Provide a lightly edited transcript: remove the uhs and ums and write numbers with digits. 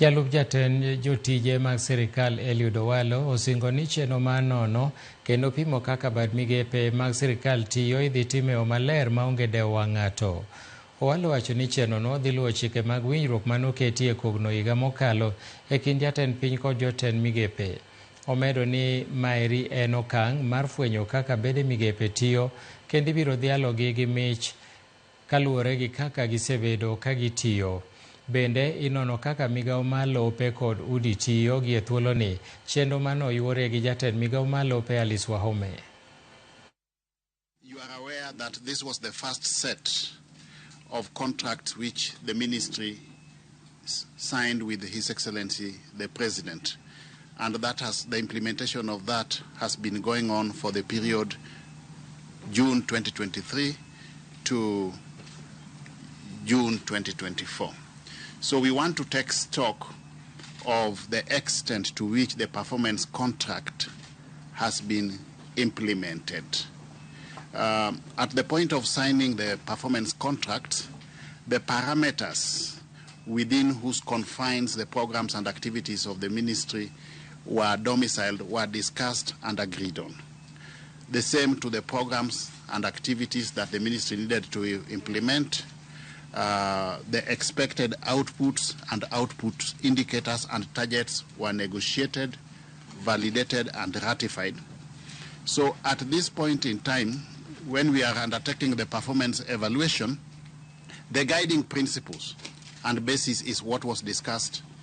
Jalup jatend jotije mag sirikal Eliud Owalo osingo ni chenro mar nono kendo pimo kaka bad migepe mag sirikal tiyo idhi tim e yo maler maonge dewo wang' ng'ato. Owalo wacho ni chenrono dhi luwo chike mag winjruok manoketi e kogno higa mokalo e kind jatend piny kod jotend migepe. Omedo ni maeri en okang' mar fwenyo kaka bede migepe tiyo kendo ibiro dhialogi gi mich kaluwore gi kaka gisebedo ka gitiyo. Bende inono kaka migawo mar lope kod udi tiyo gi e thuoloni. Chenro mano oyuorie gi jatend migawo mar lope Alice Wahome. You are aware that this was the first set of contracts which the ministry signed with His Excellency the President, and the implementation of that has been going on for the period June 2023 to June 2024. So we want to take stock of the extent to which the performance contract has been implemented. At the point of signing the performance contract, the parameters within whose confines the programs and activities of the ministry were domiciled were discussed and agreed on. The same to the programs and activities that the ministry needed to implement, the expected outputs and output indicators and targets were negotiated, validated, and ratified. So at this point in time, when we are undertaking the performance evaluation, the guiding principles and basis is what was discussed